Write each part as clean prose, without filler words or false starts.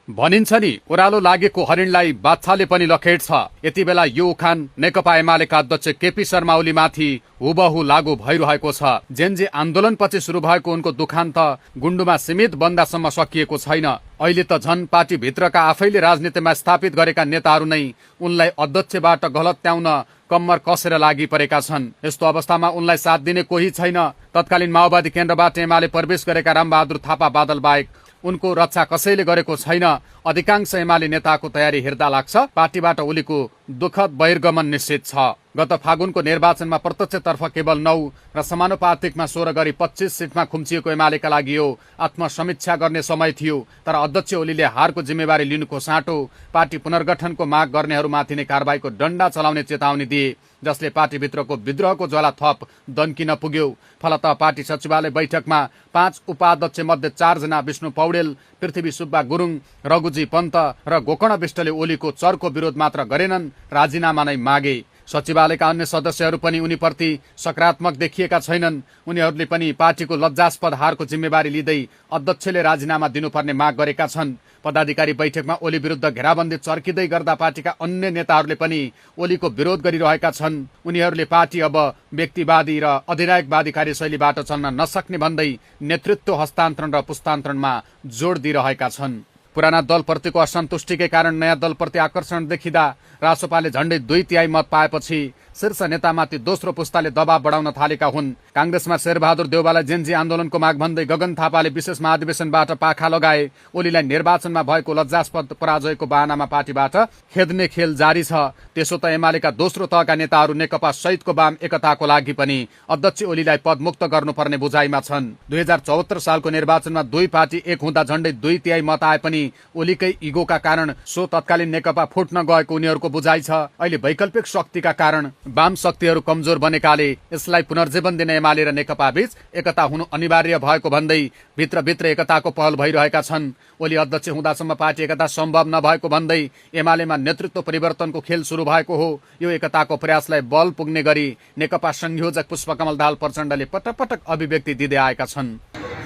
भनिन्छ नि ओह्रालो लागेको हरिणलाई बाछाले पनि लखेट्छ। यति बेला यो उखान नेकपा एमालेका अध्यक्ष केपी शर्मा ओलीमाथि हुबहु लागू भइरहेको छ। जेनजी आन्दोलनपछि सुरु भएको उनको दुखान्त गुण्डुमा सीमित बन्दासम्म सकिएको छैन। अहिले त झन पार्टी भित्रका आफैले राजनीतिमा स्थापित गरेका नेताहरू नै उनलाई अध्यक्षबाट गलत्याउन कम्मर कसेर लागि परेका छन्। यस्तो अवस्थामा उनलाई साथ दिने कोही छैन। तत्कालीन माओवादी केन्द्रबाट एमाले प्रवेश गरेका रामबहादुर थापा बादल बाहेक उनको रक्षा कसैले गरेको छैन। अधिकांश एमाले नेताको तयारी हेर्दा लाग्छ पार्टीबाट ओलीको दुःखद बहिर्गमन निश्चित छ। गत फागुनको निर्वाचनमा प्रत्यक्षतर्फ केवल 9 र समानुपातिकमा 16 गरी 25 सिटमा खुम्चिएको एमालेका लागि यो आत्मसमीक्षा गर्ने समय थियो। तर अध्यक्ष ओलीले हारको जिम्मेवारी लिनुको साटो पार्टी पुनर्गठनको माग गर्नेहरूमाथि नै कारबाहीको डण्डा चलाउने चेतावनी दिए, जसले पार्टीभित्रको विद्रोहको ज्वाला थप दन्किन पुग्यो। फलतः पार्टी सचिवालय बैठकमा 5 उपाध्यक्ष मध्ये 4 जना विष्णु पौडेल, पृथ्वी सुब्बा गुरुङ, रघुजी पन्त र गोकर्ण विष्टले ओलीको चर्को विरोध मात्र गरेनन्, राजीनामा नै मागे। सचिवालयका अन्य सदस्यहरू पनि उनीप्रति सकारात्मक देखिएका छैनन्। उनीहरूले पनि पार्टीको लज्जास्पद हारको जिम्मेवारी लिँदै अध्यक्षले राजीनामा दिनुपर्ने माग गरेका छन्। पदाधिकारी बैठकमा ओली विरुद्ध घेराबन्दी चर्किँदै गर्दा पार्टीका अन्य नेताहरूले पनि ओलीको विरोध गरिरहेका छन्। उनीहरूले पार्टी अब व्यक्तिवादी र अधिनायकवादी कार्यशैलीबाट चल्न नसक्ने भन्दै नेतृत्व हस्तान्तरण र पुस्तान्तरणमा जोड दिइरहेका छन्। पुराना दलप्रतिको असन्तुष्टिकै कारण नयाँ दलप्रति आकर्षण देखिँदा रासोपाले झण्डै 2/3 मत पाएपछि शीर्ष नेतामाथि दोस्रो पुस्ताले दबाव बढाउन थालेका हुन्। कांग्रेसमा शेरबहादुर देउवालाई जेनजी आन्दोलनको माग भन्दै गगन थापाले विशेष महाधिवेशनबाट पाखा लगाए। ओलीलाई निर्वाचनमा भएको लज्जास्पद पराजयको बहानामा पार्टीबाट खेद्ने खेल जारी छ। त्यसो त एमालेका दोस्रो तहका नेताहरू नेकपा सहितको वाम एकताको लागि पनि अध्यक्ष ओलीलाई पदमुक्त गर्नुपर्ने बुझाइमा छन्। 2074 सालको निर्वाचनमा दुई पार्टी एक हुँदा झण्डै 2/3 मत आए पनि ओलीकै इगोका कारण सो तत्कालीन नेकपा फुट्न गएको उनीहरूको बुझाइ छ। अहिले वैकल्पिक शक्तिका कारण वाम शक्तिहरू कमजोर बनेकाले यसलाई पुनर्जीवन दिने एमाले र नेकपा बीच एकता हुनु अनिवार्य भएको भन्दै भित्रभित्र एकताको पहल भइरहेका छन्। ओली अध्यक्ष हुँदासम्म पार्टी एकता सम्भव नभएको भन्दै एमालेमा नेतृत्व परिवर्तनको खेल सुरु भएको हो। यो एकताको प्रयासलाई बल पुग्ने गरी नेकपा संयोजक पुष्पकमल दाहाल प्रचण्डले पटक पटक अभिव्यक्ति दिँदै आएका छन्।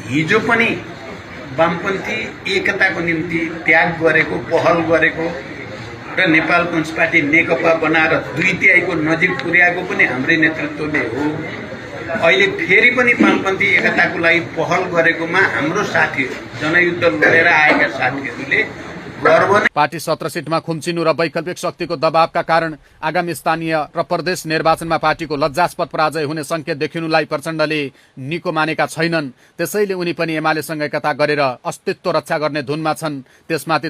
हिजो पनि वामपन्थी एकताको निम्ति त्याग गरेको, पहल गरेको र नेपाल कम्युनिस्ट पार्टी नेकपा बनाएर 2/3 नजिक पुर्याएको पनि हाम्रै नेतृत्वले हो। अहिले फेरि पनि वामपन्थी एकताको लागि पहल गरेकोमा हाम्रो साथीहरू, जनयुद्ध लडेर आएका साथीहरूले गर्व नै। पार्टी 17 सिटमा खुम्चिनु र वैकल्पिक शक्तिको दबावका कारण आगामी स्थानीय र प्रदेश निर्वाचनमा पार्टीको लज्जास्पद पराजय हुने संकेत देखिनुलाई प्रचण्डले निको मानेका छैनन्। त्यसैले उनी पनि एमालेसँग एकता गरेर अस्तित्व रक्षा गर्ने धुनमा छन्। त्यसमाथि